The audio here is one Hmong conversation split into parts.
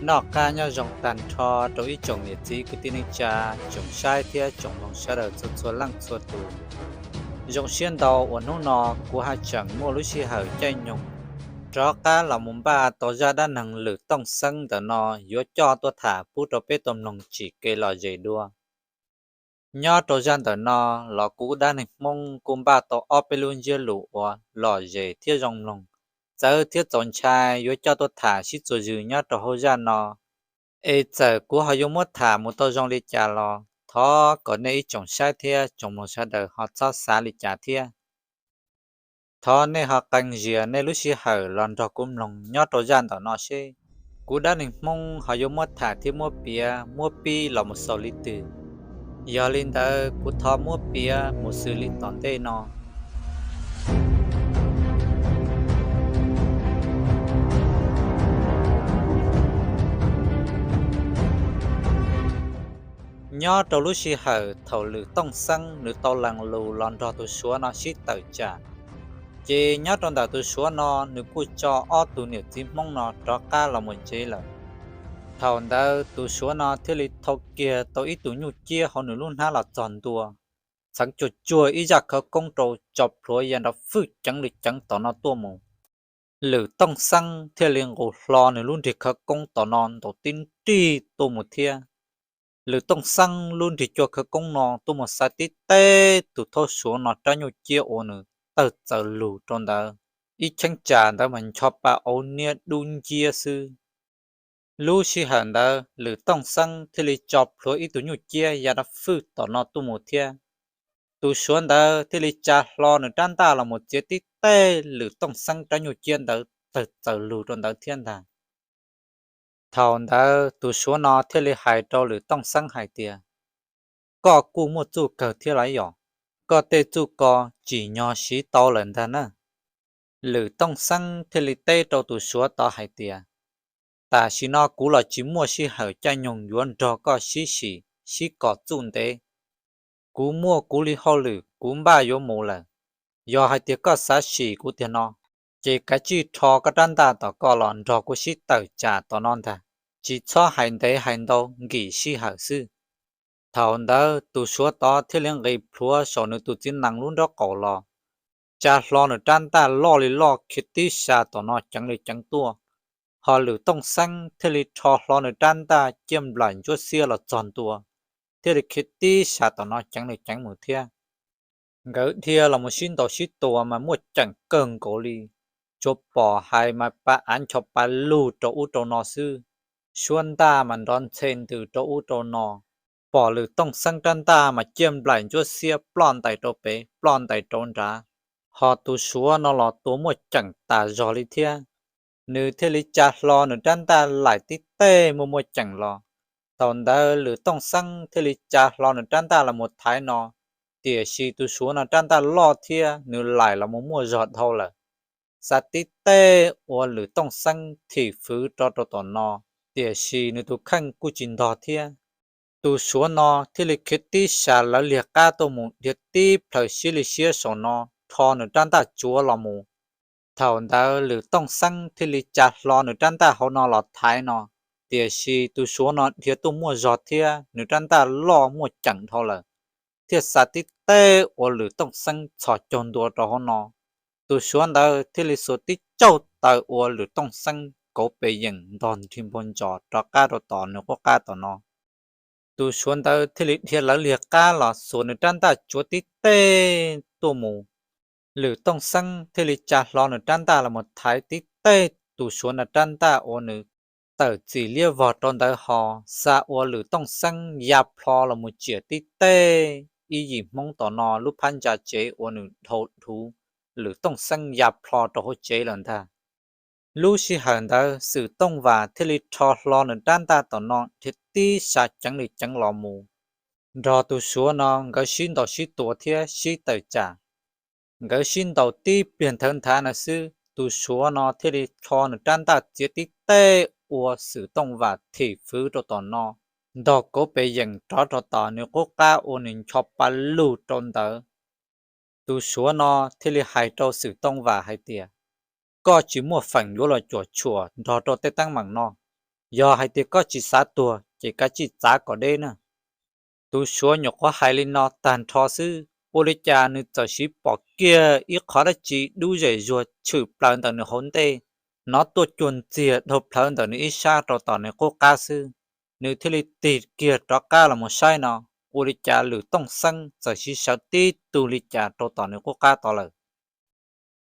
Noj qab nyob zoo tag nrho rau ib tsoom niam txiv kwv tij neej tsa, tsoom saib thiab tsoom mloog sawv daws txhua txhua leej txhua tus. Zoo siab ntau uas hnub no kuv haj tseem muaj lub sij hawm caij nyoog rov qab los mus npaj tau zaj dab neeg Lwm Tooj Xeeb ntawm no yuav coj tuaj tham pub rau peb tau mloog tsim kev lom zem dua. Nyob rau zaj ntawm no los kuv dab neeg Hmoob kuj npaj tau ob peb lub ntsiab lus uas lom zem thiab zoo mloog, txawv thiab txaus ntshai yuav coj tuaj tham sib txuas zws nyob rau hauv zaj no. Es txawm kuv ho yuav muab tham mus tau zoo li cas los thov kom nej ib tsoom saib thiab tsoom mloog sawv daws ho txhob xav li cas thiab. Thov nej ho qee zias nej lub sij hawm los nrog kuv mloog nyob rau zaj ntawm no seb kuv dab neeg Hmoob ho yuav muab tham thiab muab piav muab pib los mus xaus li twg. Yog li ntawd kuv thov muab piav mus xws li tom ntej no. Nyob rau lub sij hawm thaum Lwm Tooj Xeeb nws tau lees lus los nrog tus Suav no sib tawm tsam, ces nyob rau ntawm tus Suav no nws kuj tso ob tug niam txiv Hmoob no rov qab los mus tsev lawm. Thaum ntawd tus Suav no thiaj li thau kiag tau ib tug nyuj ciab hauv nws lub hnab los txog ntua, txheev tsuag tsuag ib zaj khawv koob rau tso plhuav ya nrov fwj ceev li ceev tom no tuaj mus. Lwm Tooj Xeeb thiaj li nqus hlo nws lub nrig khawv koob tom no ntaus tib nrig tuaj mus thiab. Lwm Tooj Xeeb lub nrig cua khawv koob no tuaj mus xa tib teb tus thaub Suav no rab nyuj ciab uas nws tawg txaws lug rau ntawd, ib cheeb tsam ntawd mas ncho pa auv niab dub nciab xwb. Lub sij hawm ntawd Lwm Tooj Xeeb thiaj li tso plhuav ib tug nyuj ciab ya nrov fwj tom no tuaj mus thiab. Tus Suav ntawd thiaj li tsa hlo nws rab ntaj los mus txiav tib teg Lwm Tooj Xeeb rab nyuj ciab ntawd tawg txaws lug rau ntawd thiab ntag. Thaum ntawd tus Suav no thiaj li hais rau Lwm Tooj Xeeb hais tias, koj kuj muaj txuj kawg thiab los yom, koj tej txuj ko tsim nyog siv tau lawm ntag na. Lwm Tooj Xeeb thiaj li teb rau tus Suav tod hais tias, tam sim no kuv los tsis muaj sij hawm caij nyoog yuav nrog koj sib sim sib kom txuj ntev. Kuv muaj kuv li hauj lwm kuv npaj yuav mus lawm. Yog hais tias koj xav sim kuv tiag no, ces kav tsij rho koj rab ntaj tom koj los nrog kuv sib tawm tsam tom no ntag, tsis txhob hais ntev hais ntau nkim sij hawm xwb. Thaum ntawd tus Suav tod thiaj li nqis plhuav saum nws tus txiv nees lub nraub qaum los, tsa hlo nws rab ntaj loj li loj khiav tib sa tom no ceev li ceev tuaj. Ho Lwm Tooj Xeeb thiaj li rho hlo nws rab ntaj ciaj nplaim ntsuab xiab los txog ntua, thiaj li khiav tib sa tom no ceev li ceev mus thiab. Nkawd dhia los mus sib ntaus sib tua mas muaj ceem kawg nkaus li, tsuas pom hais mas pa av ncho pa lug rau ub rau no xwb. Suab ntaj mas nrov ntxhe ntws rau ub rau no, pom Lwm Tooj Xeeb rab ntaj mas ciaj nplaim ntsuab xiab ploj ntais rau pem ploj ntais rau nrad. Ho tus Suav no los tua muaj ceem tas zog li thiab, nws thiaj li tsa hlo nws rab ntaj laim tib teg muaj muaj ceem los. Thaum ntawd Lwm Tooj Xeeb thiaj li tsa hlo nws rab ntaj los mus thaiv no, tiam sis tus Suav no rab ntaj loj thiab nws laim los mus muaj zog dhau lawm, xa tib teg ua Lwm Tooj Xeeb thim fwv rov rau tom no, tiam sis nws tus kheej kuj tsis ntog thiab. Tus Suav no thiaj li khiav tib sa lawv liag qab tuaj mus dhia tib plhaws siab li siab saum no, rho nws rab ntaj tsuav los mus. Thaum ntawd Lwm Tooj Xeeb thiaj li tsa hlo nws rab ntaj hauv no los thaiv no, tiam sis tus Suav no dhia tuaj muaj zog thiab nws rab ntaj loj muaj ceem dhau lawm, thiaj xa tib teg ua Lwm Tooj Xeeb txhos caug ntua rau hauv no. Tus Suav ntawd thiaj li xuas tib caug taw ua Lwm Tooj Xeeb kauv pes yeem ntog nrig npau ntsos rov qab rau tom nws qub qab tom no. Tus Suav ntawd thiaj li dhia lawv liag qab los xuas nws rab ntaj tsuav tib teg tuaj mus. Lwm Tooj Xeeb thiaj li tsa hlo nws rab ntaj los mus thaiv tib teg tus Suav no rab ntaj ua nws tawm txim liab vog rau ntawd ho xa ua Lwm Tooj Xeeb ya plho los mus tsiam tib teg ib yim Hmoob tom no lub phab ntsa tsev ua nws dhau dhuv, Lwm Tooj Xeeb ya plho rau hauv tsev lawm ntag. Lub sij hawm ntawd Xwm Tooj Vam thiaj li rho hlo nws rab ntaj tom no dhia tib sa ceev li ceev los mus, nrog tus Suav no nkawd sib ntaus sib tua thiab sib tawm tsam. Nkawd sib ntaus tib pliag nthawv nthav no xwb, tus Suav no thiaj li rho nws rab ntaj txiav tib teg ua Xwm Tooj Vam thim fwv rau tom no, ntog kauv pes yeem rov rau tom nws qub qab ua nws ncho pa lug rau ntawd. Tus Suav no thiaj li hais rau Xwm Tooj Vam hais tias, koj tsis muaj feem yuav los cuam tshuam nrog rau tej teeb meem no. Yog hais tias koj tsis xav tuag ces kav tsij txav kom deb na. Tus Suav nyuam qhuav hais li no tag nrho xwb, ua li cas nws txawm siv pom kiag ib qhov dab tsi dub zem zuag tshwm plaws ntawm nws hauv ntej, hnov tuaj cuag ntxiag dhau plhawv ntawm nws ib sab rau tom nws qub qab xwb. Nws thiaj li tig kiag rov qab los mus saib no, ua li cas Lwm Tooj Xeeb txawm siv sawv tib tug li cas rau tom nws qub qab tod lawm.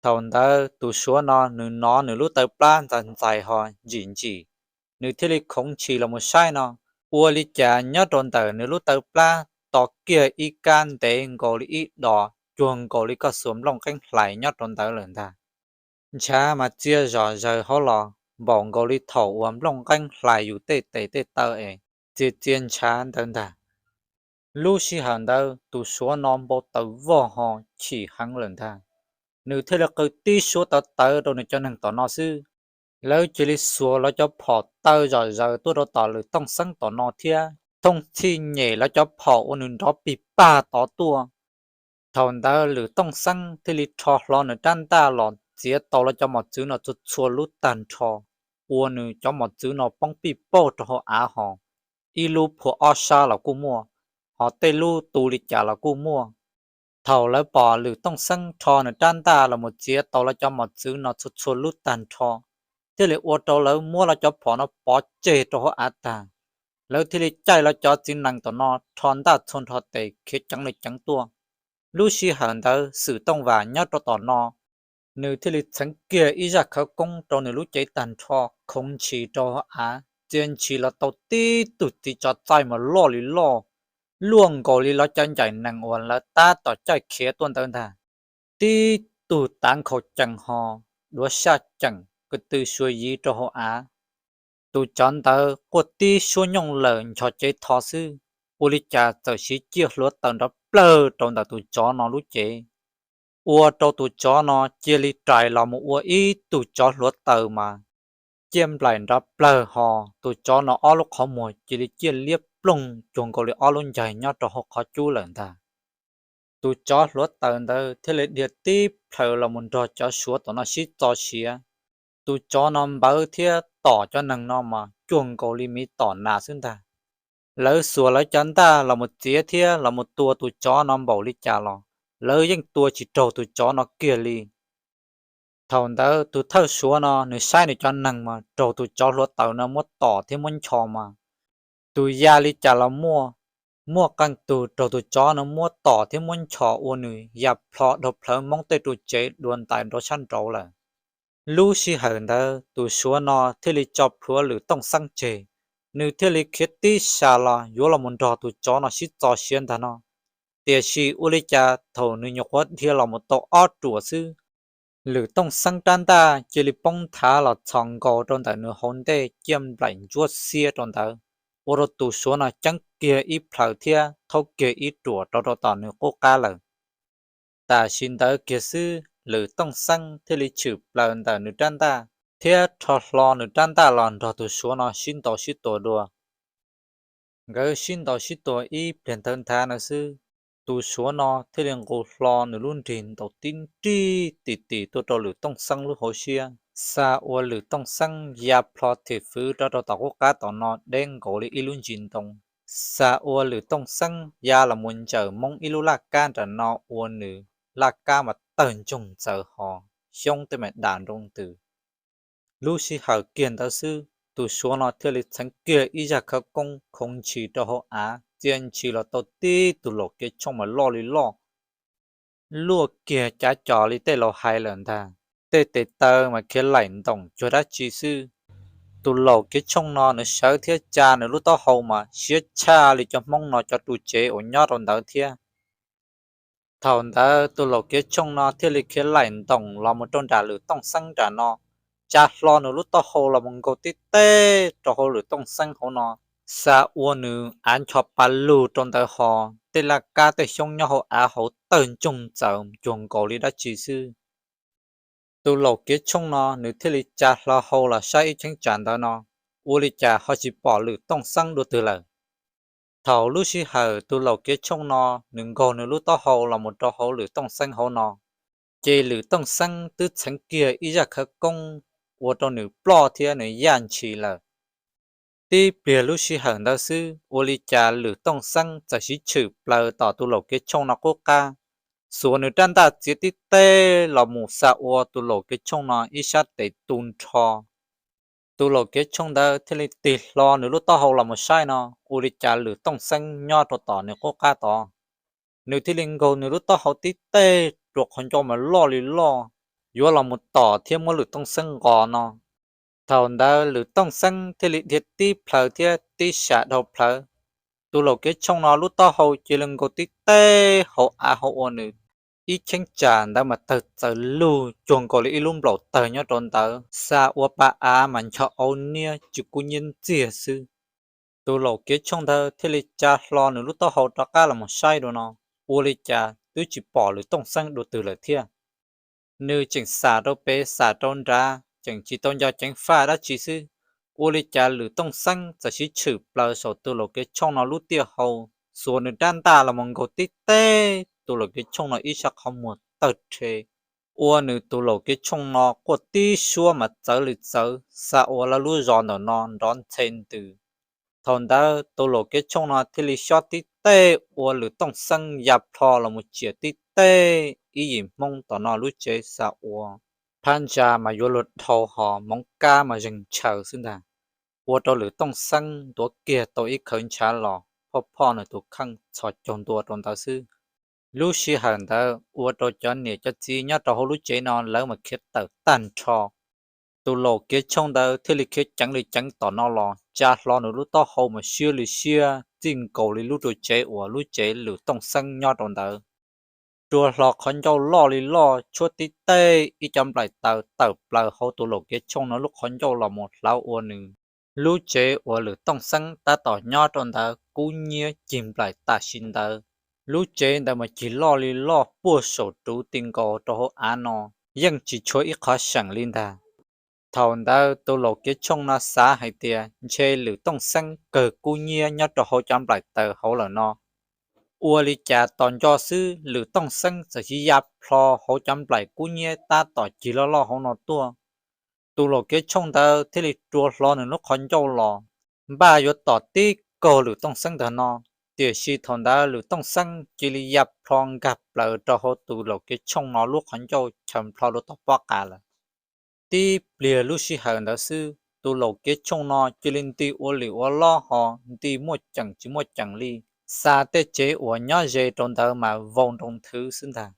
Thaum ntawd tus Suav no nws hnov nws lub taw plab ntxais ntxais ho ntsim ntsim, nws thiaj li khoov ntshis los mus saib no, ua li cas nyob rau ntawm nws lub taw plab to kiag ib kab ntev nkaus li ib dos cuag nkaus li koj xuas nplooj nqeeb hlais nyob rau ntawd lawm ntag. Ntshav mas txia zom zaws hauv los npaum nkaus li thaum uas nplooj nqeeb hlais yus tej tes tej taw es txia txia ntshav ntawd ntag. Lub sij hawm ntawd tus Suav no npau taws vog ho chim heev lawm ntag. Nws thiaj li qw tib suab tawv tawv rau nws cov neeg tom no xwb. Lawv cia li xuas lawv cov phom taw zom zaws tuaj rau tom Lwm Tooj Xeeb tom no thiab thooj txhij nyem lawv cov phom ua nws nrov pig pag tod tuaj. Thaum ntawd Lwm Tooj Xeeb thiaj li rho hlo nws rab ntaj los txiav tau lawv cov mos txwv no txhua txhua lub tag nrho, ua nws cov mos txwv no poob pij pauj rau hauv av ho, ib lub phua ob sab los kuj muaj, ho tej lub tu li cas los kuj muaj. Thaum lawv pom Lwm Tooj Xeeb rho nws rab ntaj los mus txiav tau lawv cov mos txwv no txhua txhua lub tag nrho, thiaj li ua rau lawv muab lawv cov phom no pov tseg rau hauv av tag. Lawv thiaj li caij lawv cov txiv nees tom no rho ntaj txhua nrho tes khiav ceev li ceev tuaj. Lub sij hawm ntawd Xwm Tooj Vam nyob rau tom no, nws thiaj li txheev kiag ib zaj khawv koob rau nws lub cev tag nrho, khoov ntshis rau hauv av, txia ntshis los tau tib tug txiv tsov txaij mas loj li loj, luaj nkaus li lawv cov ncaim nees uas lawv tab tom caij khiav tuaj ntawd ntag. Tib tug tav nkhaus cees ho, duav saj ceem ko tw suav yiv rau hauv av. Tus tsov ntawd quaj tib suab nyooj lawm nchos cev tho xwb, ua li cas txawm siv ciaj hluav taws nrov plawg rau ntawm tus tsov no lub cev, ua rau tus tsov no cia li rais los mus ua ib tug tsov hluav taws mas ciaj nplaim nrov plawg ho, tus tsov no ob lub qhov muag cia li ciaj liab ploog cuag nkaus li ob lub ncaig nyob rau hauv qhov cub lawm ntag. Tus tsov hluav taws ntawd thiaj li dhia tib plhaws los mus nrog cov Suav tom no sib txo siav. Tus tsov no npawv thiab tom cov neeg no mas cuag nkaus li miv tom nas xwb ntag. Lawv xuas lawv cov ntaj los mus txiav thiab los mus tua tus tsov no npaum li cas los lawv yeej tua tsis raug tus tsov no kiag li. Thaum ntawd tus thawj Suav no nws saib nws cov neeg mas raug tus tsov hluav taws no muab tom thiab muab nchos mas tus ya li cas los muaj, muaj qee tug raug tus tsov no muab tom thiab muab nchos ua nws ya plho dhau plhawv Hmoob tej ru tsev dua ntais nrov sab nraud lawm. Lub sij hawm ntawd tus Suav no thiaj li tso plhuav Lwm Tooj Xeeb tseg, nws thiaj li khiav tib sas los yuav los mus nrog tus tsov no sib txo siav ntag no. Tiam sis ua li cas thaum nws nyuam qhuav dhia los mus tau ob ruam xwb, Lwm Tooj Xeeb rab ntaj cia li poob nthav los txhos nkaus rau ntawm nws hauv ntej ciaj nplaim ntsuab xiab rau ntawd, ua rau tus Suav no ceeb kiag ib plhaws thiab thaub kiag ib ruam rau rau tom nws qub qab lawm. Tam sim ntawd kiag xwb Lwm Tooj Xeeb thiaj li tshwm plaws ntawm nws rab ntaj thiab rho hlo nws rab ntaj los nrog tus Suav no sib ntaus sib tua dua. Nkawd sib ntaus sib tua ib pliag ntawd nthav no xwb, tus Suav no thiaj li nqus hlo nws lub nrig ntaus tib nrig tim tim tuaj rau Lwm Tooj Xeeb lub hauv siab, xa ua Lwm Tooj Xeeb ya plho thim fwv rau rau tom qub qab tom no deb nkaus li ib lub ntsis ntoo, xa ua Lwm Tooj Xeeb ya los mus ntsawm Hmoob ib lub laj kab nram no ua nws laj kab mas tawg ntsoog ntxaws ho xyoob tej me dam nroo ntws. Lub sij hawm kiag ntawd xwb tus Suav no thiaj li txheev kiag ib zaj khawv koob khoov ntshis rau hauv av txia ntshis los tau tib tug laum kev tshooj mas loj li loj, luaj kiag cav cos li tej laus hais lawm ntag, tej tes taw mas khiav laim ntoom cuag dab tsi xwb. Tus laum kev tshooj no nws sawv thiab tsa nws lub taub hau mas siab tshaj li cov Hmoob no cov ru tsev uas nyob rau ntawd thiab. Thaum ntawd tus laum kev tshooj no thiaj li khiav laim ntoom los mus rau nram Lwm Tooj Xeeb nram no, tsa hlo nws lub taub hau los mus nkaug tib teb rau hauv Lwm Tooj Xeeb hauv no, xa ua nws av ncho pa lug rau ntawd ho, tej laj kab tej xyoob nyob hauv av hauv tawg ntsoog ntxaws cuag nkaus li dab tsi xwb. Tus laum kev tshooj no nws thiaj li tsa hlo hau los saib ib cheeb tsam ntawd no, ua li cas ho tsis pom Lwm Tooj Xeeb dua twg lawm. Thaum lub sij hawm tus laum kev tshooj no nws nkaug nws lub taub hau los mus rau hauv Lwm Tooj Xeeb hauv no, ces Lwm Tooj Xeeb twb txheev kiag ib zaj khawv koob ua rau nws ploj thiab nws yaj ntshis lawm. Tib pliag lub sij hawm ntawd xwb ua li cas Lwm Tooj Xeeb txawm sib tshwm plaws tom tus laum kev tshooj no qub qab, xuas nws rab ntaj txiav tib teg los mus xa ua tus laum kev tshooj no ib sab tes tu nrho. Tus laum kev tshooj ntawd thiaj li tig hlo nws lub taub hau los mus saib no, ua li cas Lwm Tooj Xeeb nyob rau tom nws qub qab tod. Nws thiaj li nkaug nws lub taub hau tib teg rua qhov ncauj mas loj li loj, yuav los mus tom thiab muab Lwm Tooj Xeeb nqos no. Thaum ntawd Lwm Tooj Xeeb thiaj li dhia tib plhaws thiab tib sam dhau plawv. Tus laum kev tshooj no lub taub hau cia li nkaug tib teg hauv av hauv ua nws, ib cheeb tsam ntawd mas tawg txawv lug cuag nkaus li ib lub nplaum tawg nyob rau ntawd, xa ua pa av mas ncho au niab tsis kub nyiab ntxiag xwb. Tus laum kev tshooj ntawd thiaj li tsa hlo nws lub taub hau rov qab los mus saib dua no, ua li cas twb tsis pom Lwm Tooj Xeeb dua twg lawm thiab. Nws tseem xam rau pem xam rau nrad tseem tsis tau nco ceev faj dab tsi xwb, ua li cas Lwm Tooj Xeeb txawm sib tshwm plaws saum tus laum kev tshooj no lub tiaj hau, xuas nws rab ntaj los mus nkaug tib teg tus laum kev tshooj no ib sab qhov muag tawg rhe, ua nws tus laum kev tshooj no quaj tib suab mas txawv li txawv, xa ua lawv lub zos ntawm no nrov ntxhe ntws. Thaum ntawd tus laum kev tshooj no thiaj li xyob tib teg ua Lwm Tooj Xeeb ya plho los mus tsiam tib teg ib yim Hmoob tom no lub tsev xa ua phab ntsa mas yuav luag dhau hos moov kab mas zeeg ntshaw xwb ntag, ua rau Lwm Tooj Xeeb ntuav kiag tau ib khawv ntshav los phoj phoj nws tus kheej txhos caug ntua rau ntawd xwb. Lub sij hawm ntawd ua rau cov niam cov txiv nyob rau hauv lub tsev no lawv mas khiav tawm tag nrho. Tus laum kev tshooj ntawd thiaj li khiav ceev li ceev tom no los tsa hlo nws lub taub hau mas siab li siab txij nkaus li lub rau tsev uas lub tsev Lwm Tooj Xeeb nyob rau ntawd. Rua hlo qhov ncauj loj li loj tshuab tib teg ib cov nplaim taws tawm plaws hauv tus laum kev tshooj no lub qhov ncauj los mus hlawv ua nws lub tsev uas Lwm Tooj Xeeb tab tom nyob rau ntawd kub nyiab cig nplaim tam sim ntawd. Lub tsev ntawd mas cig loj li loj puag saum ruv ti nkaus rau hauv av no, yeej tsis tshuav ib qhov seem li ntag. Thaum ntawd tus laum kev tshooj no xav hais tias ntshe Lwm Tooj Xeeb kawg kub nyiab nyob rau hauv cov nplaim taws hauv lawm no. Ua li cas tos nco xwb Lwm Tooj Xeeb txawm cia li ya plho hauv cov nplaim kub nyiab tab tom cig loj loj hauv no tuaj. Tus laum kev tshooj ntawd thiaj li rua hlo nws lub qhov ncauj los, npaj yuav tom tib kaug Lwm Tooj Xeeb ntawm no, tiam sis thaum ntawd Lwm Tooj Xeeb cia li ya plho nkag plaws rau hauv tus laum kev tshooj no lub qhov ncauj chaws nplho rau tom pob qa lawm. Tib pliag lub sij hawm ntawd xwb tus laum kev tshooj no cia li nti ua lwm ua lob ho nti muaj ceem tsis muaj ceem li, xa tej tsev uas nyob ze rau ntawd mas vau nroo nthwv xwb ntag.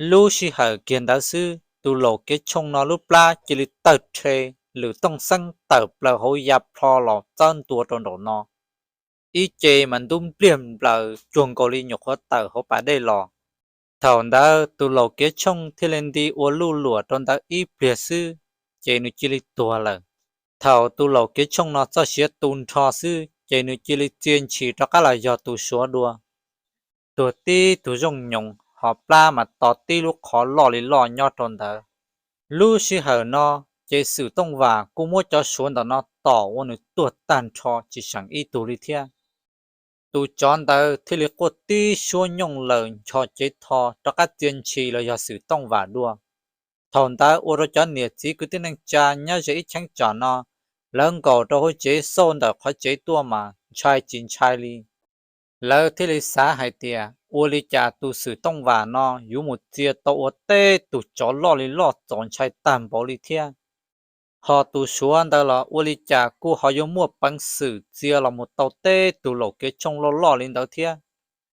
Lub sij hawm kiag ntawd xwb tus laum kev tshooj no lub plab cia li tawg rhe, Lwm Tooj Xeeb tawm plaws hauv ya plho los txawb ntua rau nraum no. Ib ce mas ntub npliag nplaws cuag nkaus li nyuam qhuav tawm hauv pas dej los. Thaum ntawd tus laum kev tshooj thiaj li nti ua luj luam rau ntawd ib pliag xwb, ces nws cia li tuag lawm. Thaum tus laum kev tshooj no txoj sia tu nrho xwb ces nws cia li txia ntshis rov qab los yog tus suav dua. Tuag tib tug zooj nyoos ho plab mas to tib lub qhov loj li loj nyob rau ntawd. Lub sij hawm no ces Xwm Tooj Vam kuj muab cov suav ntawm no tom ua nws tuag tag nrho tsis seem ib tug li thiab. Tus tsov ntawd thiaj li quaj tib suab nyooj lawm ncho cev tho rov qab txia ntshis los yog Xwm Tooj Vam dua. Thaum ntawd ua rau cov niam txiv kwv tij neej tsa nyob ze ib cheeb tsam no, lawv nkaum rau hauv tsev xauj ntawm qhov tsev tuaj mas ntshai tsis ntshai li. Lawv thiaj li xav hais tias ua li cas tus Xwm Tooj Vam no yuav mus txia tau ua tej tus tsov loj li loj txaus ntshai tag npaum li thiab. Ho tus suav ntawd los ua li cas kuj ho yuav muaj peev xwm txia los mus tau tej tus laum kev tshooj loj loj li ntawd thiab.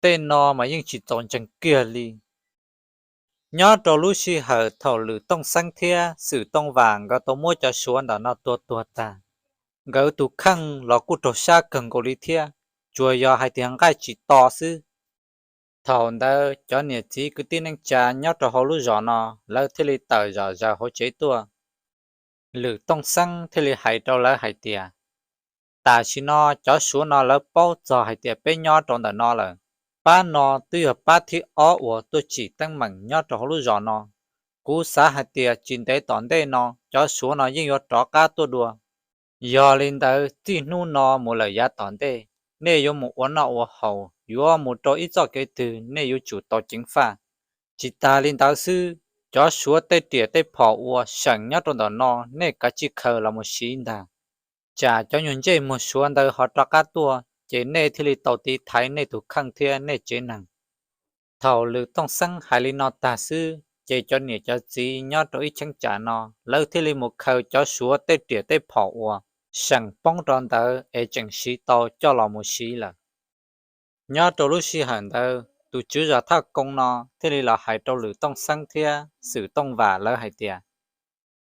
Tej no mas yeej tsis txaus ntseeg kiag li. Nyob rau lub sij hawm thaum Lwm Tooj Xeeb thiab Xwm Tooj Vam nkawd tau muab cov suav ntawm no tua tuag tag, nkawd tus kheej los kuj raug sab kawg nkaus li thiab, tsuas yog hais tias nqaij tsis to xwb. Thaum ntawd cov niam txiv kwv tij neej tsa nyob rau hauv lub zos no lawv thiaj li tawm zom zaws hauv tsev tuaj. Lwm Tooj Xeeb thiaj li hais rau lawv hais tias, tam sim no cov suav no lawv paub txog hais tias peb nyob rau ntawm no lawm. Pab no twb yog pab thib ob uas tuaj tsim teeb meem nyob rau hauv lub zos no. Kuv xav hais tias tsis ntev tom ntej no cov suav no yeej yuav rov qab tuaj dua. Yog li ntawd txij hnub no mus lawm yav tom ntej, nej yuav mus ua noj ua haus, yuav mus rau ib txoj kev twg nej yuav tsum tau ceev faj. Tsis tas li ntawd xwb, cov suav tej riam tej phom uas seem nyob rau ntawm no nej kav tsij khaws los mus siv ntag. tsam cov nyuag ntsej muag Suav ntawd ho rov qab tuaj ces nej thiaj li tau tiv thaiv nej tus kheej thiab nej tsev neeg. Thaum Lwm Tooj Xeeb hais li no tag xwb ces cov niam cov txiv nyob rau ib cheeb tsam no lawv thiaj li mus khaws cov Suav tej riam tej phom uas seem poob rau ntawd es tseem siv tau coj los mus siv lawm. Nyob rau lub sij hawm ntawd tus tswv zos Thaj Koo no thiaj li los hais rau Lwm Tooj Xeeb thiab Xwm Tooj Vam lawv hais tias,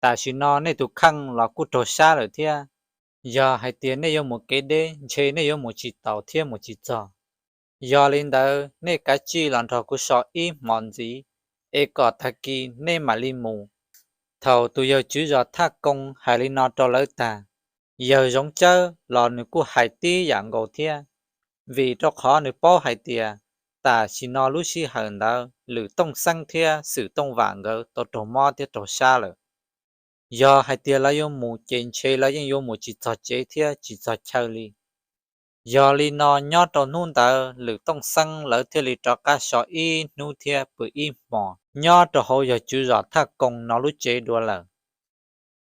tam sim no nej tus kheej los kuj raug sab lawm thiab. Yog hais tias nej yuav mus kev deb ntshe nej yuav mus tsis taus thiab mus tsis txog. Yog li ntawd nej kav tsij los nrog kuv so ib hmos ntxiv es kom tag kis nej mam li mus. Thaum tus yawg tswv zos Thaj Koo hais li no rau lawv tag, yawg Zoov Tsawb los nws kuj hais tib yam nkaus thiab, vim rau qhov nws paub hais tias tam sim no lub sij hawm ntawd Lwm Tooj Xeeb thiab Xwm Tooj Vam nkawd tau raug mob thiab raug sab lawm. Yog hais tias lawv yuav mus ces ntshe lawv yeej yuav mus tsis txog tsev thiab tsis txog chaw li. Yog li no nyob rau hnub ntawd Lwm Tooj Xeeb lawv thiaj li rov qab so ib hnub thiab pw ib hmos nyob rau hauv yawg tswv zos Thaj Koo no lub tsev dua lawm.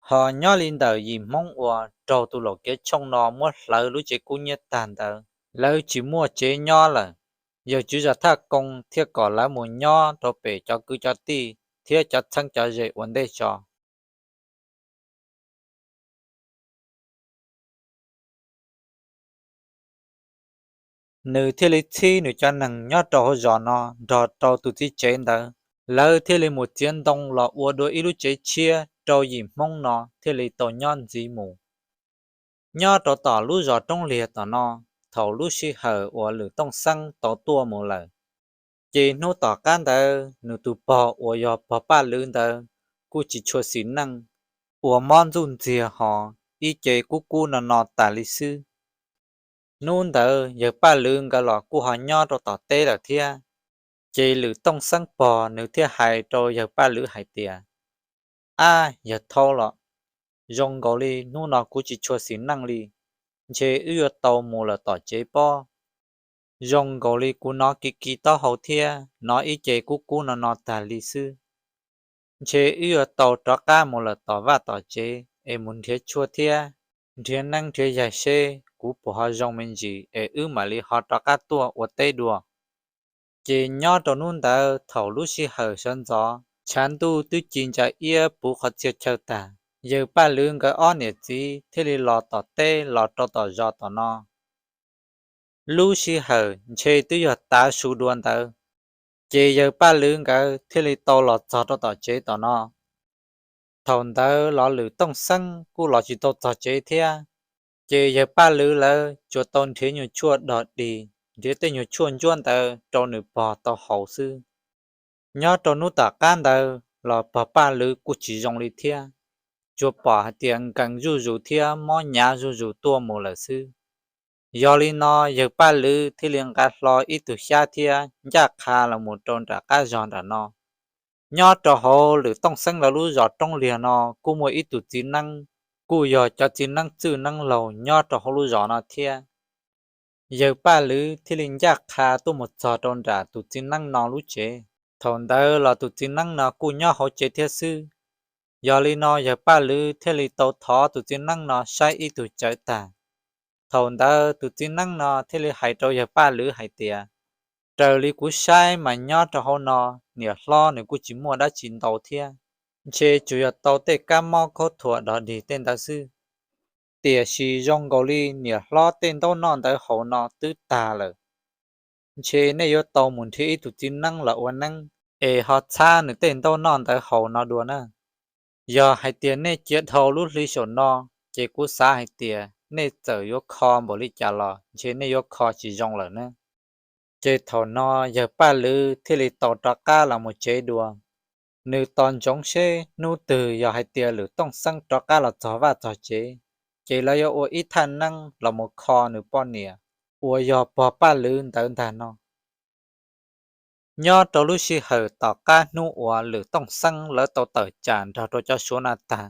Ho nyob li ntawm yim Hmoob uas raug tus laum kev tshooj no muab hlawv lub tsev kub hnyiab tag ntawd, lawv tsis muaj tsev nyob lawm, yawg tswv zos Thaj Koo thiaj kom lawv mus nyob rau pem cov kwv cov tij thiab cov txheeb cov ze ua ntej tso. Nws thiaj li txhib nws cov neeg nyob rau hauv zos no nrog rau tus txiv tsev ntawd, lawv thiaj li mus txiav ntoo los ua dua ib lub tsev tshiab rau yim Hmoob no thiaj li tau nyob ntxiv mus. Nyob rau tom lub zos Roob Liag tom no, thaum lub sij hawm uas Lwm Tooj Xeeb tau tuaj mus lawm, ces hnub tom qab ntawd nws tus pog uas yog pog Paj Lwm ntawd kuj tsis tshua xis neej, ua mob ntxuj ntxiag hos ib ce kub kub no no tas li xwb. Hnub ntawd yawg Paj Lwm nkawd los kuj ho nyob rau tom teb lawm thiab. Ces Lwm Tooj Xeeb pog nws thiaj hais rau yawg Paj Lwm hais tias, ab yawg thaub los, zoo nkaus li hnub no kuv tsis tshua xis neej li, ntshe wb yuav tau mus lawm tom tsev pob. Zoo nkaus li kuv hnov kiv kiv taub hau thiab hnov ib ce kub kub no no tag li xwb. Ntshe wb yuav tau rov qab mus lawm tom vaj tom tsev es mus nrhiav tshuaj thiab nrhiav neeb nrhiav yaig seb kuv puas ho zoo me ntsis es wb mam li ho rov qab tuaj ua teb dua. Ces nyob rau hnub ntawd thaum lub sij hawm sawv ntxov tshav ntuj twb ci ntsa iab puv qhov txhia chaw tag, yawg Paj Lwm nkawd ob niam txiv thiaj li los tom teb los rau tom zos tom no. Lub sij hawm ntshe twb yog tav su dua ntawd, ces yawg Paj Lwm nkawd thiaj li tau los txog rau tom tsev tom no. Thaum ntawd los Lwm Tooj Xeeb kuj los tsis tau txog tsev thiab, ces yawg Paj Lwm lawv tsuas tau nrhiav nyuag tshuaj dog dig, nrhiav tej nyuag tshuaj ntsuab ntawd rau nws pog tau haus xwb. Nyob rau hnub tom qab ntawd los pog Paj Lwm kuj tsis zoo li thiab, tsuas pom hais tias nkees zuj zus thiab mob hnyav zuj zus tuaj mus lawm xwb. Yog li no yawg Paj Lwm thiaj li nqa hlo ib tug xyab thiab ncaj qha los mus rau nram qab zos nram no. Nyob rau hauv Lwm Tooj Xeeb lawv lub zos Roob Liag no kuj muaj ib tug txiv neeb, kuj yog cov txiv neeb txwj neeb laug nyob rau hauv lub zos no thiab. Yawg Paj Lwm thiaj li ncaj qha tuaj mus txog rau nram tus txiv neeb no lub tsev. Thaum ntawd los tus txiv neeb no kuj nyob hauv tsev thiab xwb. Yog li no yawg Paj Lwm thiaj li tau thov tus txiv neeb no saib ib tug tsawv tag. Thaum ntawd tus txiv neeb no thiaj li hais rau yawg Paj Lwm hais tias, raws li kuv saib mas nyob rau hauv no niam hlob nws kuj tsis muaj dab tsi ntau thiab, ntshe tsuas yog tau tej kab mob khaub thuas dog dig tej ntawd xwb. Tiam sis zoo nkaus li niam hlob tej ntaub noj ntawd haus no twb tag lawm. Ntshe nej yuav tau mus nrhiav ib tug txiv neeb los ua neeb es ho txhab nws tej ntaub noj ntawd haus no dua na. Yog hais tias nej cia dhau lub hli saum no, ces kuv xav hais tias nej txawm yuav kho npaum li cas los ntshe nej yuav kho tsis zoo lawm na. Ces thaum no yawg Paj Lwm thiaj li tau rov qab los mus tsev dua. Nws tos ntsoov seb hnub twg yog hais tias Lwm Tooj Xeeb rov qab los txog vaj txog tsev, ces lawv yuav ua ib thaj neeb los mus kho nws poj niam uas yog pog Paj Lwm ntawd ntag no. Nyob rau lub sij hawm tom qab hnub uas Lwm Tooj Xeeb lawv tau tawm tsam nrog rau cov Suav no tag,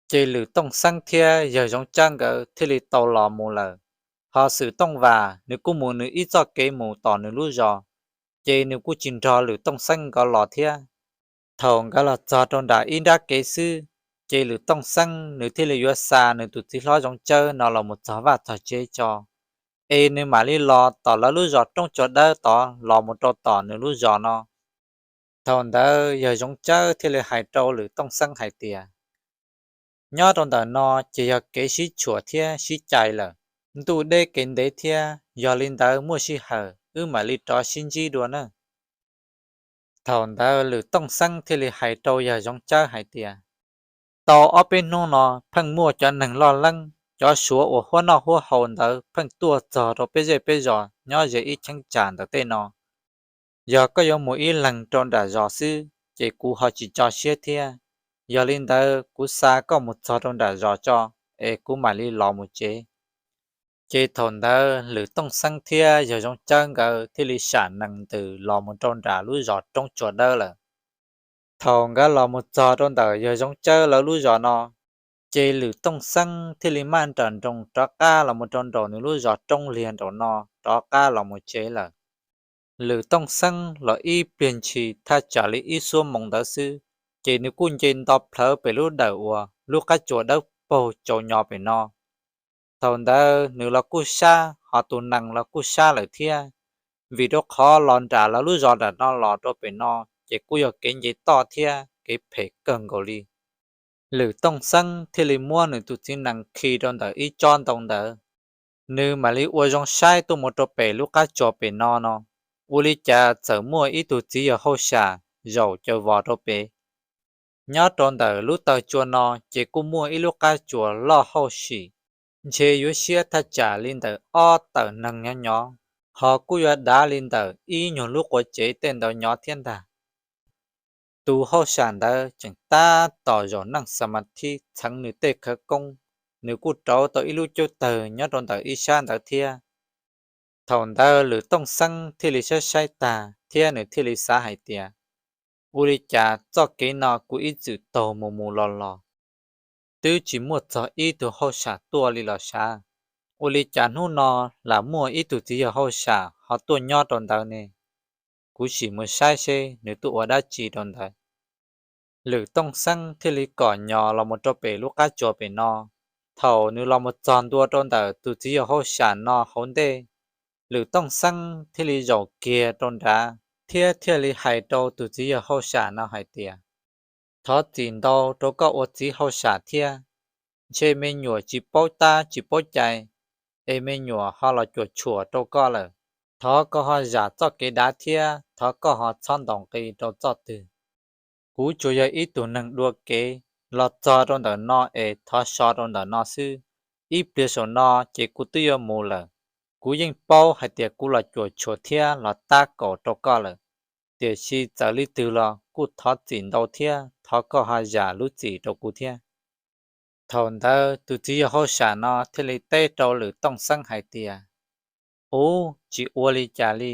ces Lwm Tooj Xeeb thiab yawg Zoov Tsab nkawd thiaj li tau los mus lawm. Ho Xwm Tooj Vam nws kuj mus nws ib txoj kev mus tom nws lub zos, ces nws kuj tsis nrog Lwm Tooj Xeeb nkawd los thiab. Thaum nkawd los txog rau nram ib nrab kev xwb, Ces Lwm Tooj Xeeb nws thiaj li yuav xa nws tus txiv hlob Zoov Tsawb no los mus txog vaj txog tsev tso, es nws mam li los tom lawv lub zos Roob Tsua Dawb tod los mus rau tom nws lub zos no. Thaum ntawd yawg Zoov Tsawb thiaj li hais rau Lwm Tooj Xeeb hais tias, nyob rau ntawm no ces yog kev sib tshuam thiab sib cais lawm, ntuj deb kev ntev thiab, yog li ntawd muaj sij hawm wb mam li rov sib ntsib dua na. Thaum ntawd Lwm Tooj Xeeb thiaj li hais rau yawg Zoov Tsawb hais tias, tau ob peb hnub no pheej muaj cov neeg loj leeb, cov Suav uas huab noj huab haus ntawd pheej tuaj txog rau peb zej peb zos nyob ze ib cheeb tsam ntawm tej no. Yog koj yuav mus ib leeg rau nram zos xwb ces kuv ho tsis tso siab thiab. Yog li ntawd kuv xa koj mus txog rau nram zos tso, es kuv mam li los mus tsev. Ces thaum ntawd Lwm Tooj Xeeb thiab yawg Zoov Tsawb nkawd thiaj li sam nees ntws los mus rau nram lub zos Roob Tsua Dawb lawm. Thaum nkawd los mus txog rau ntawm yawg Zoov Tsawb lawv lub zos no, ces Lwm Tooj Xeeb thiaj li maj nrawm nroos rov qab los mus rau nraum nws lub zos Roob Liag nraum no, rov qab los mus tsev lawm. Lwm Tooj Xeeb los ib pliag ntshis thaj tsam li ib xuab moos ntawd xwb, ces nws kuj nce nto plhawv pem lub dawm uas lub qab tsuas dawb paug tsaus nyo pem no. Thaum ntawd nws los kuj sab, ho tus nees los kuj sab lawm thiab, vim rau qhov los nram lawv lub zos nram no los rau pem no ces kuj yog kev nce toj thiab kev phem kawg nkaus li. Lwm Tooj Xeeb thiaj li muab nws tus txiv nees khi rau ntawm ib tsob ntoo ntawd, nws mam li ua zoo saib tuaj mus rau pem lub qab tsuas pem no no, ua li cas txawm muaj ib tug txiv yawg hauj sam zaum caws vos rau pem. Nyob rau ntawm lub taw tsua no ces kuj muaj ib lub qab tsuas loj hauj sim, ntshe yuav siab thaj tsam li ntawm ob tawm neeg nyob nyov, ho kuj yuav dav li ntawm ib nyuag lub quav tsev tej ntawd nyov thiab ntag. Tus hauj sam ntawd tseem tab tom zaum neej xa ma thib txheev nws tej khawv koob, nws kuj rauv tau ib lub cub tawg nyob rau ntawm ib sab ntawd thiab. Thaum ntawd Lwm Tooj Xeeb thiaj li saib saib tag thiab nws thiaj li xav hais tias, ua li cas txoj kev no kuv ib txwm taug mus mus los los, twb tsis muaj txog ib tug hauj sam tuaj li los sav, ua li cas hnub no lam muaj ib tug txiv yawg hauj sam ho tuaj nyob rau ntawd ne? Kuv sim mus saib seb nws tuaj ua dab tsi rau ntawd. Lwm Tooj Xeeb thiaj li kom nyos los mus rau pem lub qab tsuas pem no. Thaum nws los mus txog ntua rau ntawm tus txiv yawg hauj sam no hauv ntej, Lwm Tooj Xeeb thiaj li zaum kiag rau nrad thiab thiaj li hais rau tus txiv yawg hauj sam no hais tias, thov txim ntau rau koj ua txiv hauj sam thiab, ntshe me nyuam tsis paub tab tsis paub cai, es me nyuam ho los cuam tshuam rau koj lawm. Thov koj ho zam txoj kev dav thiab thov koj ho txhob ntaus nqi rau txoj twg. Kuv tsuas yog ib tug neeg dua kev los txog rau ntawm no es thov so rau ntawm no xwb. Ib pliag saum no ces kuv twb yuav mus lawm. Kuv yeej paub hais tias kuv los cuam tshuam thiab los tab kaum rau koj lawm, tiam sis txawm li twg los kuj thov txim ntau thiab thov koj ho zam lub txim rau kuv thiab. Thaum ntawd tus txiv yawg hauj sam no thiaj li teb rau Lwm Tooj Xeeb hais tias, ub, tsis ua li cas li.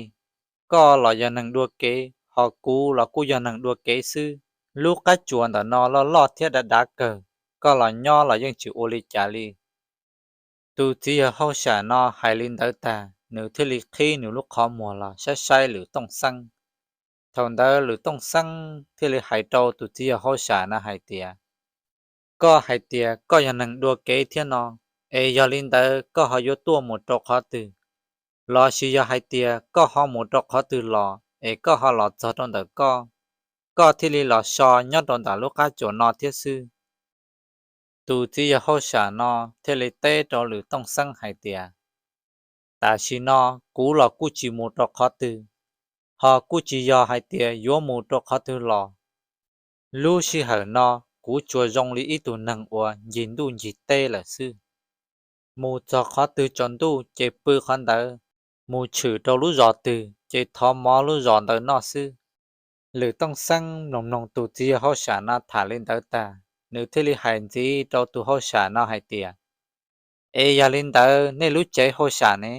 Koj los yog neeg dua kev, ho kuv los kuj yog neeg dua kev xwb. Lub qab tsuas ntawm no loj loj thiab dav dav kawg, koj los nyob los yeej tsis ua li cas li. Tus txiv yawg hauj sam no hais li ntawd tag, nws thiaj li qhib nws lub qhov muag los saib saib Lwm Tooj Xeeb. Thaum ntawd Lwm Tooj Xeeb thiaj li hais rau tus txiv yawg hauj sam no hais tias, koj hais tias koj yog neeg dua kev thiab no, es yog li ntawd koj ho yuav tuaj mus rau qhov twg? Lossis yog hais tias koj ho mus rau qhov twg los es koj ho los txog rau ntawm koj, koj thiaj li los so nyob rau ntawm lub qab tsuas no thiab xwb? Tus txiv yawg hauj sam no thiaj li teb rau Lwm Tooj Xeeb hais tias, tam sim no kuv los kuj tsis mus rau qhov twg, ho kuj tsis yog hais tias yuav mus rau qhov twg los. Lub sij hawm no kuv tsuas zoo li ib tug neeg uas ncig ntuj ncig teb lawm xwb. Mus txog qhov twg tsaus ntuj ces pw qhov ntawd, mus tshwm rau lub zos twg ces thov mov lub zos ntawd noj xwb. Lwm Tooj Xeeb mloog mloog tus txiv yawg hauj sam no tham li ntawd tag, nws thiaj li hais ntxiv rau tus hauj sam no hais tias, es yog li ntawd nej lub tsev hauj sam ne,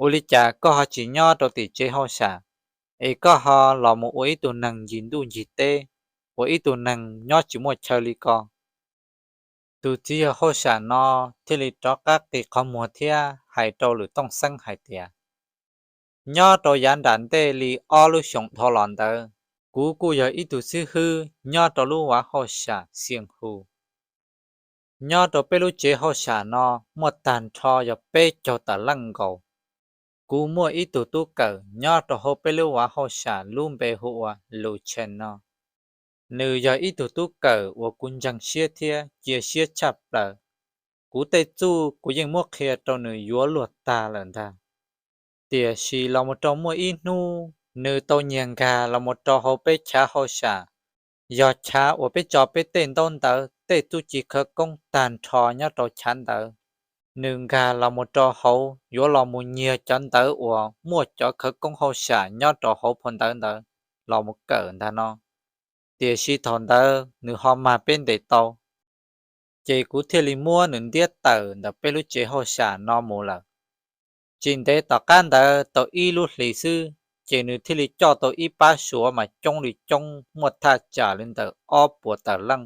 ua li cas koj ho tsis nyob rau tim tsev hauj sam, es koj ho los mus ua ib tug neeg ncig ntuj ncig teb, ua ib tug neeg nyob tsis muaj chaw li ko? Tus txiv yawg hauj sam no thiaj li rov qab qi qhov muag thiab hais rau Lwm Tooj Xeeb hais tias, nyob rau yav nram ntej li ob lub xyoos dhau los ntawd, kuv kuj yog ib tug xib hwb nyob rau lub vav hauj sam Xias Hus. Nyob rau peb lub tsev hauj sam no muaj tag nrho yog peb caug tawm leej nkaus. Kuv muaj ib tug tub kawm nyob rau hauv peb lub vav hauj sam lub npe hu ua Lus Tshees no. Nws yog ib tug tub kawm uas kuv ntseeg siab thiab cia siab tshaj plaws. Kuv tej txuj kuv yeej muab qhia rau nws yuav luag tag lawm ntag. Tiam sis los mus rau muaj ib hnub nws tau nyiag nkag los mus rau hauv peb chav hauj sam, yog chav uas peb tso peb tej ntaub ntawv tej txuj ci khawv koob tag nrho nyob rau chav ntawd. Nws nkag los mus rau hauv yuav los mus nyiag cov ntawv uas muaj cov khawv koob hauj sam nyob rau hauv phau ntawv ntawd los mus kawm ntag no. Tiam sis thaum ntawd nws ho mag peb ntes tau, ces kuv thiaj li muab nws ntiab tawm ntawm peb lub tsev hauj sam no mus lawm. Tsis ntev tom qab ntawd tau ib lub hlis xwb, ces nws thiaj li coj tau ib pab Suav mas coob li coob muaj thaj tsam li ntawm ob puas tawm leej,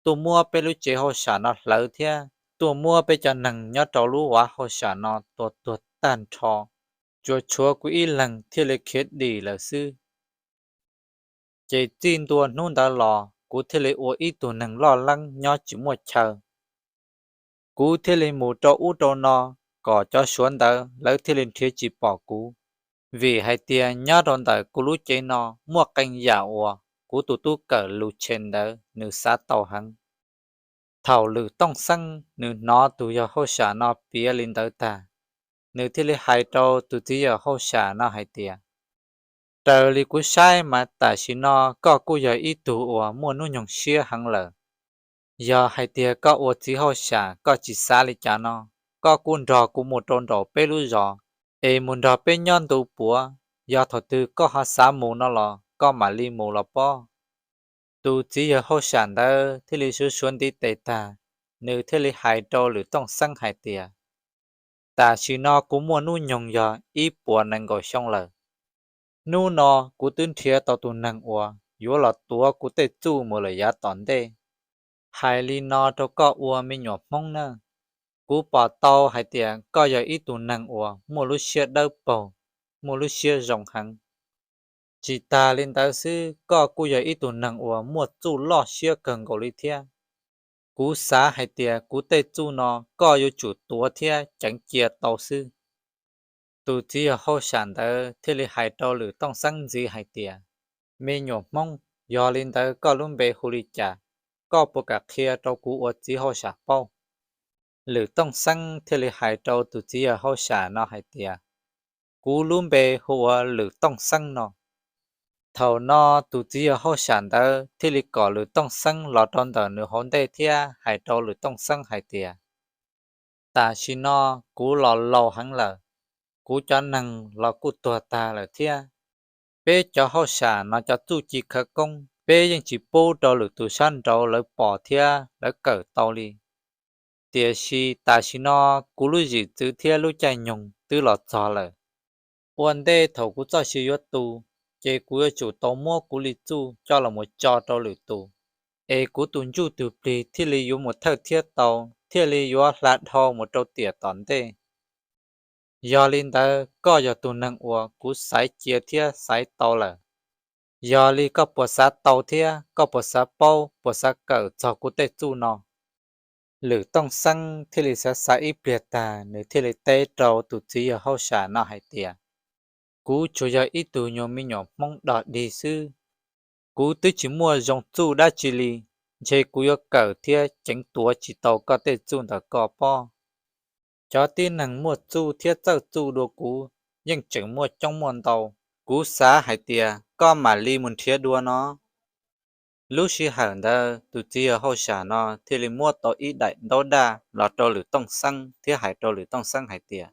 tuaj muab peb lub tsev hauj sam no hlawv thiab tuaj muab peb cov neeg nyob rau lub vav hauj sam no tua tuag tag nrho. Tsuas tshuav kuv ib leeg thiaj li khiav dim lawm xwb. Ces txij ntua hnub ntawd los kuv thiaj li ua ib tug neeg loj leeb nyob tsis muaj chaw. Kuv thiaj li mus rau ub rau no, kom cov Suav ntawd lawv thiaj li nrhiav tsis pom kuv. Vim hais tias nyob rau ntawm kuv lub cev no muaj qee yam uas kuv tus tub kawm Lus Tshees ntawd nws xav tau heev. Thaum Lwm Tooj Xeeb nws hnov tus yawg hauj sam no piav li ntawd tag, nws thiaj li hais rau tus txiv yawg hauj sam no hais tias, raws li kuv saib mas tam sim no koj kuj yog ib tug uas muaj hnub nyoog siab heev lawm. Yog hais tias koj ua txiv hauj sam koj tsis xav li cas no, koj kuj nrog kuv mus rau nraum peb lub zos, es mus nrog peb nyob ntu puav, yog thaum twg koj ho xav mus no los koj mam li mus los pob. Tus txiv yawg hauj sam ntawd thiaj li suav suav ntiv tes tag, nws thiaj li hais rau Lwm Tooj Xeeb hais tias, tam sim no kuv muaj hnub nyoog yog ib puas nees nkaum xyoo lawm. Hnub no kuv twb nrhiav tau tus neeg uas yuav los tuav kuv tej txuj mus lawm yav tom ntej. Hais li no rau koj ua me nyuam Hmoob na, kuv pom tau hais tias koj yog ib tug neeg uas muaj lub siab dawb paug, muaj lub siab zoo heev. Tsis tas li ntawd xwb, koj kuj yog ib tug neeg uas muaj txuj loj siab kawg nkaus li thiab. Kuv xav hais tias kuv tej txuj no koj yuav tsum tuav thiab ceev cia tau xwb. Tus txiv yawg hauj sam ntawd thiaj li hais rau Lwm Tooj Xeeb ntxiv hais tias, me nyuam Hmoob, yog li ntawd koj lub npe hu li cas? Koj puas kam qhia rau kuv ua txiv hauj sam paub? Lwm Tooj Xeeb thiaj li hais rau tus txiv yawg hauj sam no hais tias, kuv lub npe hu ua Lwm Tooj Xeeb no. Thaum no tus txiv yawg hauj sam ntawd thiaj li kom Lwm Tooj Xeeb los rau ntawm nws hauv ntej thiab hais rau Lwm Tooj Xeeb hais tias, tam sim no kuv los laus heev lawm, kuv cov neeg los kuj tuag tag lawm thiab. Peb cov hauj sam no cov txuj ci khawv koob peb yeej tsis pub rau lwm tus sab nraud lawv pom thiab lawv kawm tau li. Tiam sis tam sim no kuv lub zwm txwv thiab lub caij nyoog twb los txog lawm. Ua ntej thaum kuv txoj sia yuav tu, ces kuv yuav tsum tau muab kuv li txuj coj los mus tso rau lwm tus, es kuv tus ntsuj tus plig thiaj li yuav mus thawj thiab tau, thiaj li yuav hla dhau mus rau tiam tom ntej. Yog li ntawd koj yog tus neeg uas kuv xaiv cia thiab xaiv tau lawm. Yog li koj puas xav tau thiab koj puas xav paub puas xav kawm txog kuv tej txuj no? Lwm Tooj Xeeb thiaj li xav xav ib pliag tag, nws thiaj li teb rau tus txiv yawg hauj sam no hais tias, kuv tsuas yog ib tug nyuag me nyuam Hmoob dog dig xwb. Kuv twb tsis muaj zoo txuj dab tsi li, ntshe kuv yuav kawm thiab ceev tuav tsis tau koj tej txuj ntawm koj pob. Cov tib neeg muaj txuj thiab txawj txuj dua kuv yeej tseem muaj coob muaj ntau. Kuv xav hais tias koj mam li mus nrhiav dua no. Lub sij hawm ntawd tus txiv yawg hauj sam no thiaj li muab tau ib daim ntaub daj los rau Lwm Tooj Xeeb thiab hais rau Lwm Tooj Xeeb hais tias,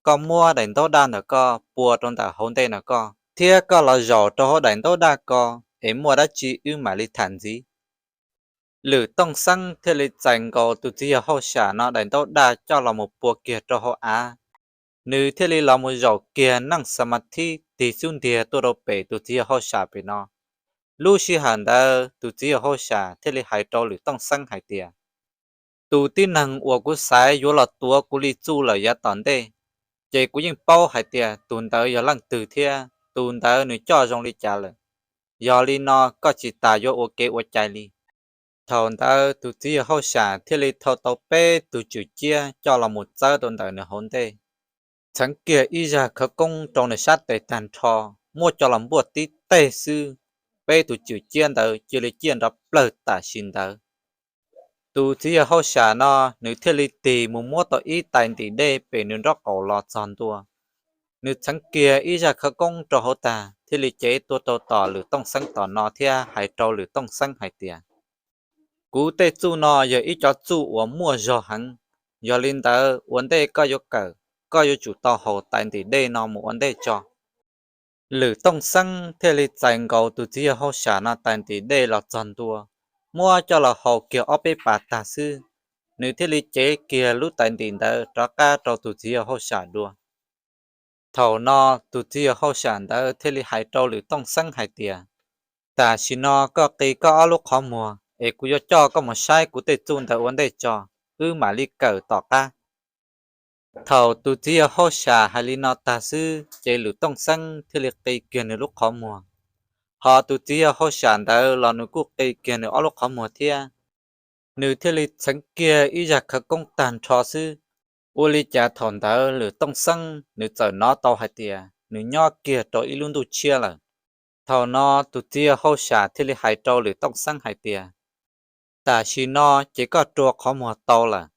koj muab daim ntaub daj ntawm koj pua rau ntawm hauv ntej ntawm koj, thiab koj los zaum rau hauv daim ntaub daj ko, es muaj dab tsi wb mam li tham ntxiv. Lwm Tooj Xeeb thiaj li txais nkaus tus txiv yawg hauj sam no daim ntaub daj coj los mus pua kiag rau hauv av. Nws thiaj li los mus zaum kiag neej xa ma thib tig xub ntiag tuaj rau pem tus txiv yawg hauj sam pem no. Lub sij hawm ntawd tus txiv yawg hauj sam thiaj li hais rau Lwm Tooj Xeeb hais tias, tus tib neeg uas kuv xaiv yuav los tuav kuv li txuj lawm yav tom ntej, ces kuv yeej paub hais tias tus ntawd yog leej twg thiab tus ntawd nws coj zoo li cas lawm. Yog li no koj tsis tas yuav ua kev ua cai li. Thaum ntawd tus txiv yawg hauj sam thiaj li thau tau peb tug tswm ciab coj los mus txawb rau ntawm nws hauv ntej. Txheev kiag ib zaj khawv koob rau nws sab tes tag nrho, muab coj los npuaj tib teg xwb, peb tus tswm ciab ntawd cia li ciaj nrov plawg tam sim ntawd. Tus txiv yawg hauj sam no nws thiaj li tig mus muab tau ib tais ntim dej pem nws nraub qaum los txog ntua. Nws txheev kiag ib zaj khawv koob rau hauv tag thiaj li cev tuaj rau tom Lwm Tooj Xeeb tom no thiab hais rau Lwm Tooj Xeeb hais tias, kuv tej txuj no yog ib cov txuj uas muaj zog heev, yog li ntawd ua ntej koj yuav kawm, koj yuav tsum tau haus tais ntim dej no mus ua ntej tso. Lwm Tooj Xeeb thiaj li txais nkaus tus txiv yawg hauj sam no tais ntim dej los txog ntua, muab coj los haus kiag ob peb pas tag xwb, nws thiaj li cev kiag lub tais ntim ntawd rov qab rau tus txiv yawg hauj sam dua. Thaum no tus txiv yawg hauj sam ntawd thiaj li hais rau Lwm Tooj Xeeb hais tias, tam sim no koj qi koj ob lub qhov muag es kuv yuav coj koj mus saib kuv tej txuj ntawd ua ntej tso, wb mam li kawm tom qab. Thaum tus txiv yawg hauj sam hais li no tag xwb ces Lwm Tooj Xeeb thiaj li qi kiag nws lub qhov muag. Ho tus txiv yawg hauj sam ntawd los nws kuj qi kiag nws ob lub qhov muag thiab. Nws thiaj li txheev kiag ib zaj khawv koob tag nrho xwb, ua li cas thaum ntawd Lwm Tooj Xeeb nws txawm hnov tau hais tias nws nyob kiag rau ib lub ntuj tshiab lawm. Thaum no tus txiv yawg hauj sam thiaj li hais rau Lwm Tooj Xeeb hais tias, tam sim no ces koj rua qhov muag tau lawm.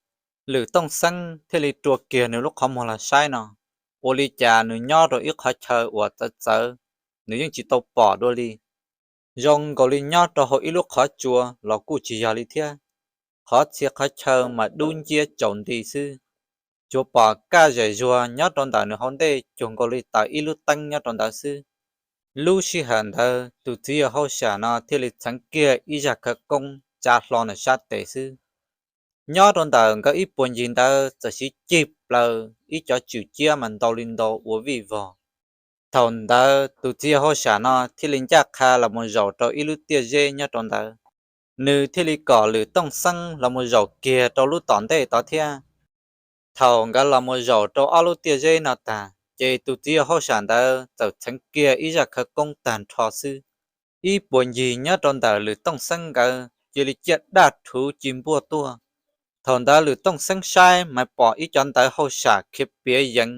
Lwm Tooj Xeeb thiaj li rua kiag nws lub qhov muag los saib no, ua li cas nws nyob rau ib qhov chaw uas txawv txawv, nws yeej tsis tau pom dua li. Zoo nkaus li nyob rau hauv ib lub qhov tsua los kuj tsis yog li thiab. Qhov txhia qhov chaw mas dub nciab tsaus nti xwb. Tsuas pom kaj zem zuag nyob rau ntawm nws hauv ntej cuag nkaus li taws ib lub teeb nyob rau ntawd xwb. Lub sij hawm ntawd tus txiv yawg hauj sam no thiaj li txheev kiag ib zaj khawv koob tsa hlo nws sab tes xwb. Nyob rau ntawm nkawd ib puag ncig ntawd txawm siv cig plaws ib cov tswm ciab mas ntau li ntau ua vij vog. Thaum ntawd tus txiv yawg hauj sam no thiaj li ncaj qha los mus zaum rau ib lub tiaj zeb nyob rau ntawd. Nws thiaj li kom Lwm Tooj Xeeb los mus zaum kiag rau lub tom ntej tod thiab. Thaum nkawd los mus zaum rau ob lub tiaj zeb no tag ces tus txiv yawg hauj sam ntawd txawm txheev kiag ib zaj khawv koob tag nrho xwb. Ib puas ncig nyob rau ntawm Lwm Tooj Xeeb nkawd cia li ciaj daj rhuv ci npuaj tuaj. Thaum ntawd Lwm Tooj Xeeb saib mas pom ib cov ntawv hauj sam khiav piav yeev.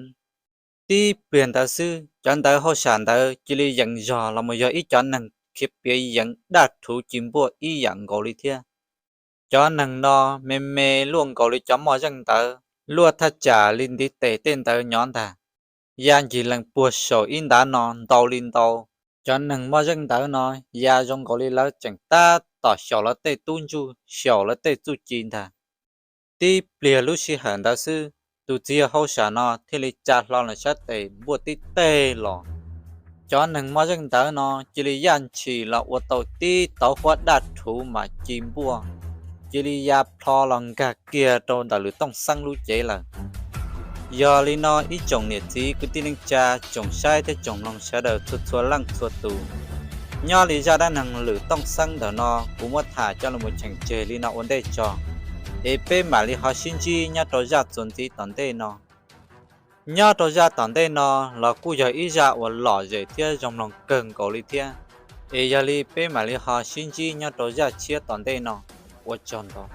Tib pliag ntawd xwb cov ntawv hauj sam ntawd cia li yees zog los mus yog ib cov neeg khiav piav yeev daj rhuv ci npuaj ib yam nkaus li thiab. Cov neeg no me me luaj nkaus li cov moj zeej ntawd, luaj thaj tsam li ntiv tes tej ntawd nyov ntag. Ya ncig lees puag saum ib ntav no ntau li ntau. Cov neeg moj zeej ntawd no ya zoo nkaus li lawv tseem tab tom xyaum lawv tej tub ntsuj xyaum lawv tej txuj ci ntag. Tib pliag lub sij hawm ntawd xwb, tus txiv yawg hauj sam no thiaj li tsa hlo nws sab tes npuaj tib teg los. Cov neeg moj zeej ntawd no cia li yaj ntshis los ua tau tib tauv huab daj rhuv mas ci npuaj, cia li ya plho los nkag kiag rau ntawm Lwm Tooj Xeeb lub cev lawm. Yog li no ib tsoom niam txiv kwv tij neej tsa, tsoom saib thiab tsoom mloog sawv daws txhua txhua leej txhua tus, nyob li zaj dab neeg Lwm Tooj Xeeb ntawm no kuv muab tham coj los mus cheem tseg li no ua ntej tso, es peb mam li ho sib ntsib nyob rau zaj txuas ntxiv tom ntej no. Nyob rau zaj tom ntej no los kuj yog ib zaj uas lom zem thiab zoo mloog kawg nkaus li thiab, es yog li peb mam li ho sib ntsib nyob rau zaj tshiab tom ntej no. Ua tsaug ntau.